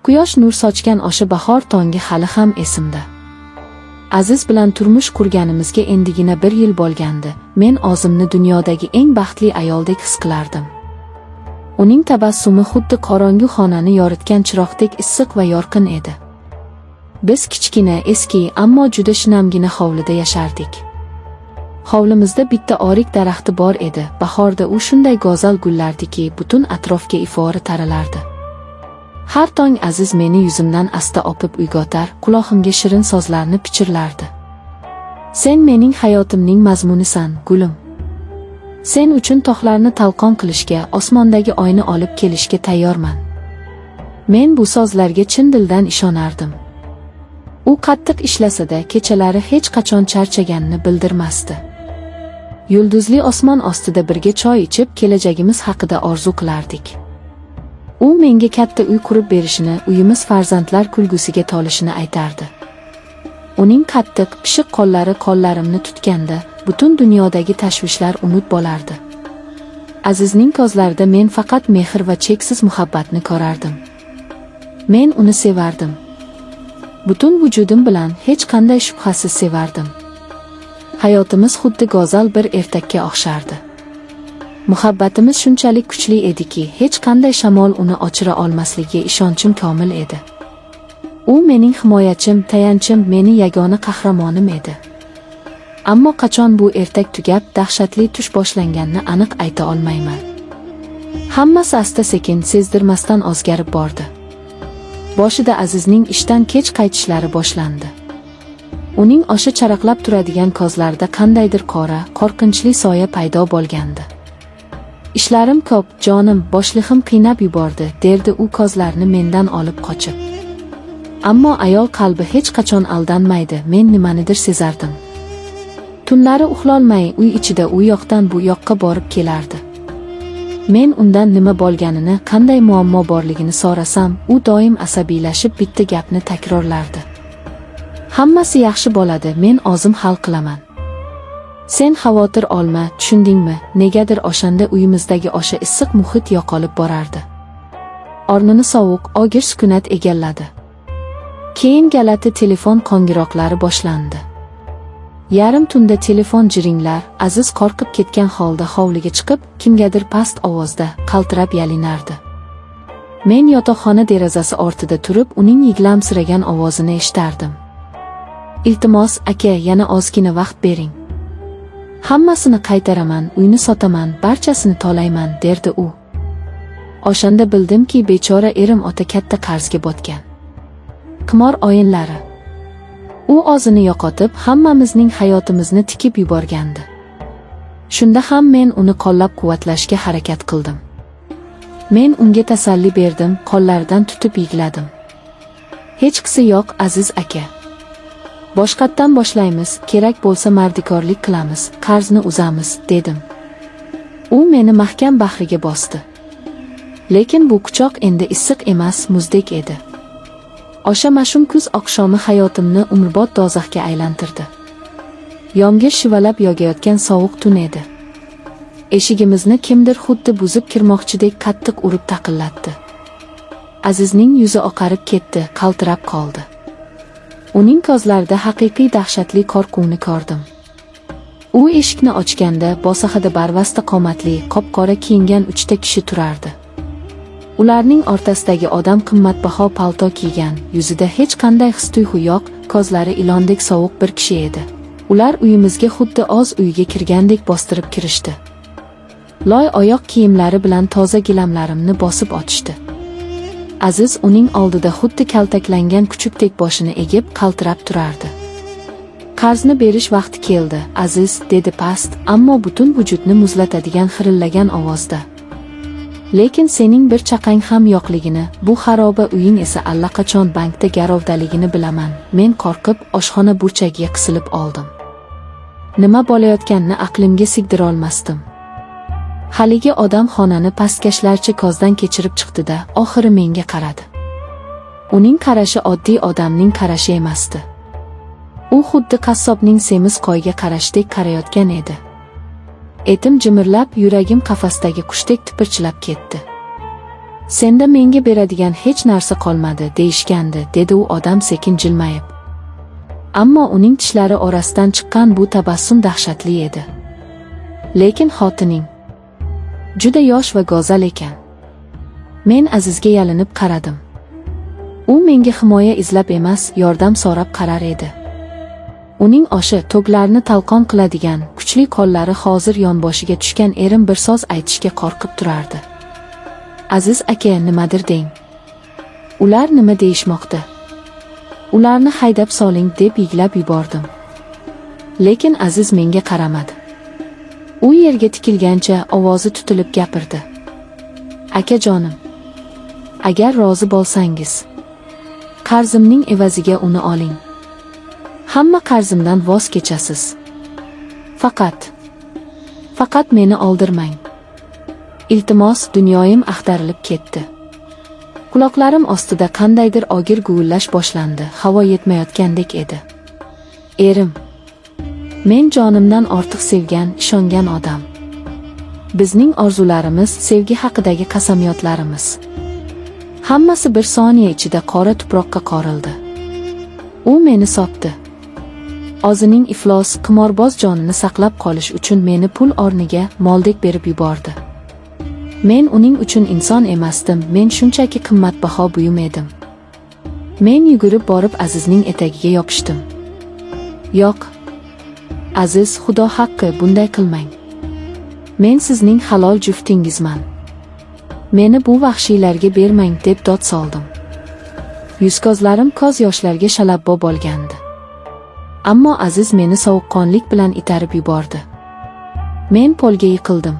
Quyosh nur sochgan o'sha bahor tongi hali ham esimda. Aziz bilan turmush qurganimizga endigina bir yil bo'lgandi. Men o'zimni dunyodagi eng baxtli ayoldek his qilardim. Uning tabassumi xuddi qorong'u xonani yoritgan chiroqdek issiq va yorqin edi. Biz kichkina, eski, ammo juda shinamgina hovlida yashardik. Hovlimizda bitta orik daraxti bor edi. Bahorda u shunday go'zal gullardiki, butun atrofga ifori taralardi. Har tong Aziz meni yuzimdan asta o'pib uyg'otar, qulog'imga shirin so'zlarni pichirlardi. "Sen mening hayotimning mazmunisan, gulim. Sen uchun tog'larni talqon qilishga, osmondagi oyni olib kelishga tayyorman." Men bu so'zlarga chin dildan ishonardim. U qattiq ishlasa-da, kechalari hech qachon charchaganini bildirmasdi. Yulduzli osmon ostida birga choy ichib, kelajagimiz haqida orzu qilardik. U menga katta uy qurib berishini, uyimiz farzandlar kulgusiga to'lishini aytardi. Uning qattiq, pishiq qo'llari qo'llarimni tutganda, butun dunyodagi tashvishlar unut bo'lardi. Azizning ko'zlarida men faqat mehr va cheksiz muhabbatni ko'rardim. Men uni sevardim. Butun vujudim bilan, hech qanday shubhasiz sevardim. Hayotimiz xuddi go'zal bir ertakka o'xshardi. Muhabbatimiz shunchalik kuchli ediki, hech qanday shamol uni o'chira olmasligiga ishonchim komil edi. U mening himoyachim, tayanchim, meni yagona qahramonim edi. Ammo qachon bu ertak tugab, dahshatli tush boshlanganini aniq ayta olmayman. Hammasi asta-sekin, sezdirmasdan o'zgarib bordi. Boshida Azizning ishdan kech qaytishlari boshlandi. Uning o'sha charaqlab turadigan ko'zlarida qandaydir qora, qo'rqinchli soya paydo bo'lgandi. "Ishlarim ko'p, jonim, boshlig'im qiynab yubordi", derdi u ko'zlarini mendan olib qochib. Ammo ayol qalbi hech qachon aldanmaydi, men nimanidir sezardim. Tunlari uxlolmay uy ichida u yoqdan bu yoqqa borib kelardi. Men undan nima bo'lganini, qanday muammo borligini so'rasam, u doim asabiylashib bitta gapni takrorlardi. "Hammasi yaxshi bo'ladi, men o'zim hal qilaman. Sen xavotir olma, tushundingmi?" Negadir o'shanda uyimizdagi o'sha issiq muhit yo'qolib borardi. O'rnini sovuq, og'ir sukunat egalladi. Keyin g'alati telefon qo'ng'iroqlari boshlandi. Yarim tunda telefon jiringlar, Aziz qo'rqib ketgan holda hovliga chiqib, kimgadir past ovozda qaltirab yalinardi. Men yotoqxona derazasi ortida turib, uning yig'lamsiragan ovozini eshitardim. "Iltimos, aka, yana ozgina vaqt bering. Hammasini qaytaraman, uyni sotaman, barchasini to'layman", derdi u. O'shanda bildimki, bechora erim o'ta katta qarzga botgan. Qimor o'yinlari. U o'zini yo'qotib, hammamizning hayotimizni tikib yuborgandi. Shunda ham men uni qo'llab-quvvatlashga harakat qildim. Men unga tasalli berdim, qo'llaridan tutib yig'ladim. "Hechqisi yo'q, Aziz aka. Boshqatdan boshlaymiz, kerak bo'lsa mardikorlik qilamiz, qarzni uzamiz", dedim. U meni mahkam bag'riga bosdi. Lekin bu quchoq endi issiq emas, muzdek edi. O'sha mash'um kuz oqshomi hayotimni umrbod do'zaxga aylantirdi. Yomg'ir shivalab yog'ayotgan sovuq tun edi. Eshigimizni kimdir xuddi buzib kirmoqchidek qattiq urib taqillatdi. Azizning yuzi oqarib ketdi, qaltirab qoldi. Uning ko'zlarida haqiqiy dahshatli qo'rquvni ko'rdim. U eshikni ochganda bosag'ada barvasta qomatli, qop-qora kiyingan uchta kishi turardi. Ularning o'rtasidagi odam qimmatbaho palto kiygan, yuzida hech qanday his-tuyg'u yo'q, ko'zlari ilondek sovuq bir kishi edi. Ular uyimizga xuddi o'z uyiga kirgandek bostirib kirishdi. Loy oyoq kiyimlari bilan toza gilamlarimni bosib o'tishdi. Aziz uning oldida xuddi kaltaklangan kuchukdek boshini egib, qaltirab turardi. "Qarzni berish vaqti keldi, Aziz", dedi past, ammo butun vujudni muzlatadigan xirillagan ovozda. "Lekin sening bir chaqang ham yo'qligini, bu xaroba uying esa allaqachon bankda garovdaligini bilaman." Men qo'rqib, oshxona burchagiga qisilib oldim. Nima bo'layotganini aqlimga sig'dirolmasdim. Haligi odam xonani pastkashlarcha ko'zdan kechirib chiqdi-da, oxiri menga qaradi. Uning qarashi oddiy odamning qarashi emasdi. U xuddi qassobning semiz qo'yga qarashdek qarayotgan edi. Etim jimirlab, yuragim qafasdagi qushdek tipirchilab ketdi. Senda menga beradigan hech narsa qolmadi, deyishgandi, dedi u odam sekin jilmayib. Ammo uning tishlari orasidan chiqqan bu tabassum dahshatli edi. Lekin xotining juda yosh va go'zal ekan. Men Azizga yalinib qaradim. U menga himoya izlab emas, yordam so'rab qarar edi. Uning o'sha tog'larni talqon qiladigan kuchli qo'llari hozir yonboshiga tushgan erim bir so'z aytishga qo'rqib turardi. Aziz aka, nimadir deng. Ular nima deyishmoqda? Ularni haydab soling, deb yiglab yubordim. Lekin Aziz menga qaramadi. U yerga tikilgancha ovozi tutilib gapirdi. Akajonim, agar rozi bo'lsangiz, qarzimning evaziga uni oling. Hamma qarzimdan voz kechasiz. Faqat meni oldirmang. Iltimos, dunyoyim axtarilib ketdi. Quloqlarim ostida qandaydir og'ir guvillash boshlandi, havo yetmayotgandek edi. Erim. Men jonimdan ortiq sevgan, ishongan odam. Bizning orzularimiz, sevgi haqidagi qasamyodlarimiz. Hammasi bir soniya ichida qora tuproqqa qorildi. U meni sotdi. O'zining iflos, qimorboz jonini saqlab qolish uchun meni pul o'rniga moldek berib yubordi. Men uning uchun inson emasdim, men shunchaki qimmatbaho buyum edim. Men yugurib borib Azizning etagiga yopishdim. Yo'q. Aziz, Xudo haqqi, bunday qilmang. Men sizning halol juftingizman. Meni bu vahshiylarga bermang, deb dod soldim. Yuz-ko'zlarim ko'z yoshlarga shalabbo bo'lgandi. Ammo Aziz meni sovuqqonlik bilan itarib yubordi. Men polga yiqildim.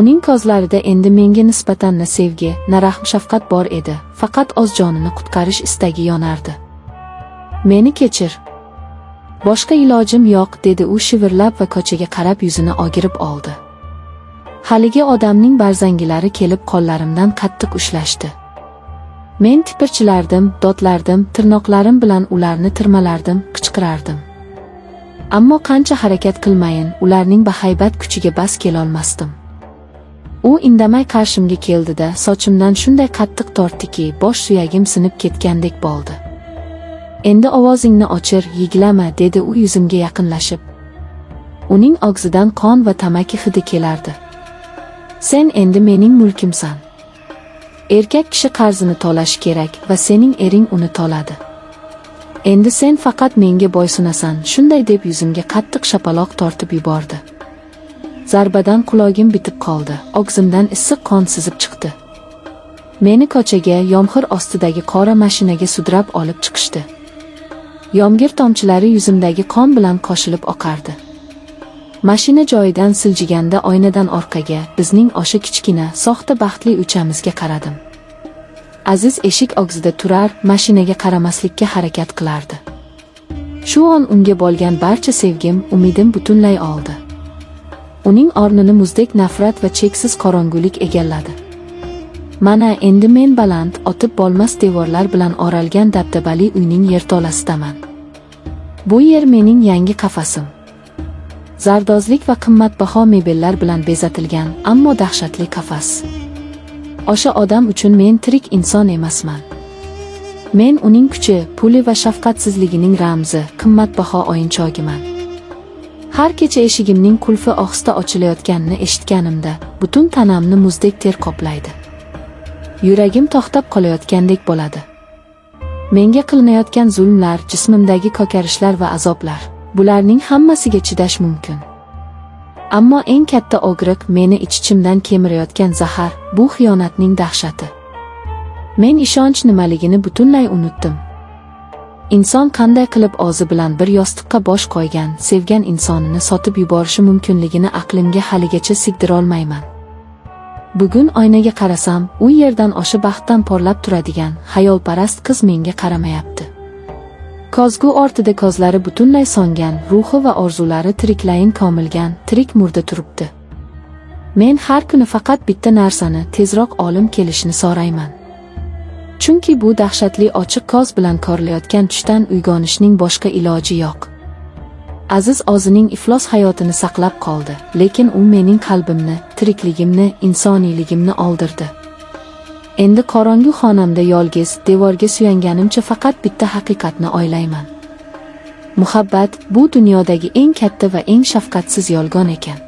Uning ko'zlarida endi menga nisbatan na sevgi, na rahm shafqat bor edi, faqat o'z jonini qutqarish istagi yonardi. Meni kechir. Boshqa ilojim yo'q, dedi u shivirlab va ko'chaga qarab yuzini o'girib oldi. Haligi odamning barzangilari kelib qo'llarimdan qattiq ushlashdi. Men tipirchilardim, dodlardim, tirnoqlarim bilan ularni tirmalardim, qichqirardim. Ammo qancha harakat qilmayin, ularning bahaybat kuchiga bas kelolmasdim. U indamay qarshimga keldi-da, sochimdan shunday qattiq tortdiki, bosh suyagim sinib ketgandek bo'ldi. Endi ovozingni o'chir, yiglama, dedi u yuzimga yaqinlashib. Uning og'zidan qon va tamaki hidi kelardi. Sen endi mening mulkimsan. Erkak kishi qarzini to'lashi kerak va sening ering uni to'ladi. Endi sen faqat menga bo'ysunasan, shunday deb yuzimga qattiq shapaloq tortib yubordi. Zarbadan qulog'im bitib qoldi, og'zimdan issiq qon sizib chiqdi. Meni ko'chaga, yomg'ir ostidagi qora mashinaga sudrab olib chiqishdi. Yomg'ir tomchilari yuzimdagi qon bilan qo'shilib oqardi. Mashina joyidan siljiganda oynadan orqaga, bizning o'sha kichkina, soxta baxtli uychamizga qaradim. Aziz eshik og'zida turar, mashinaga qaramaslikka harakat qilardi. Shu on unga bo'lgan barcha sevgim, umidim butunlay oldi. Uning o'rnini muzdek nafrat va cheksiz qorong'ulik egalladi. Mana endi men baland, otib bo'lmas devorlar bilan o'ralgan dabdabali uyning yerto'lasidaman. Bu yer mening yangi qafasim. Zardozlik va qimmatbaho mebellar bilan bezatilgan, ammo dahshatli qafas. O'sha odam uchun men tirik inson emasman. Men uning kuchi, puli va shafqatsizligining ramzi, qimmatbaho o'yinchogiman. Har kecha eshigimning qulfi ohista ochilayotganini eshitganimda, butun tanamni muzdek ter qoplaydi. Yuragim to'xtab qolayotgandek bo'ladi. Menga qilinayotgan zulmlar, jismimdagi ko'karishlar va azoblar, bularning hammasiga chidash mumkin. Ammo eng katta og'riq meni ich-ichimdan kemirayotgan zahar, bu xiyonatning dahshati. Men ishonch nimaligini butunlay unutdim. Inson qanday qilib o'zi bilan bir yostiqqa bosh qo'ygan, sevgan insonini sotib yuborishi mumkinligini aqlimga haligacha sigdirolmayman. Bugun oynaga qarasam, u yerdan o'sha baxtdan porlab turadigan xayolparast qiz menga qaramayapti. Ko'zgu ortida ko'zlari butunlay so'ngan, ruhi va orzulari tiriklayin ko'milgan, tirik murda turibdi. Men har kuni faqat bitta narsani, tezroq olim kelishini so'rayman. Chunki bu dahshatli ochiq ko'z bilan ko'rilayotgan tushdan uyg'onishning boshqa iloji yo'q. Aziz o'zining iflos hayotini saqlab qoldi, lekin u mening qalbimni, tirikligimni, insoniyligimni oldirdi. Endi qorong'u xonamda yolg'iz, devorga suyanganimcha faqat bitta haqiqatni o'ylayman. Muhabbat bu dunyodagi eng katta va eng shafqatsiz yolg'on ekan.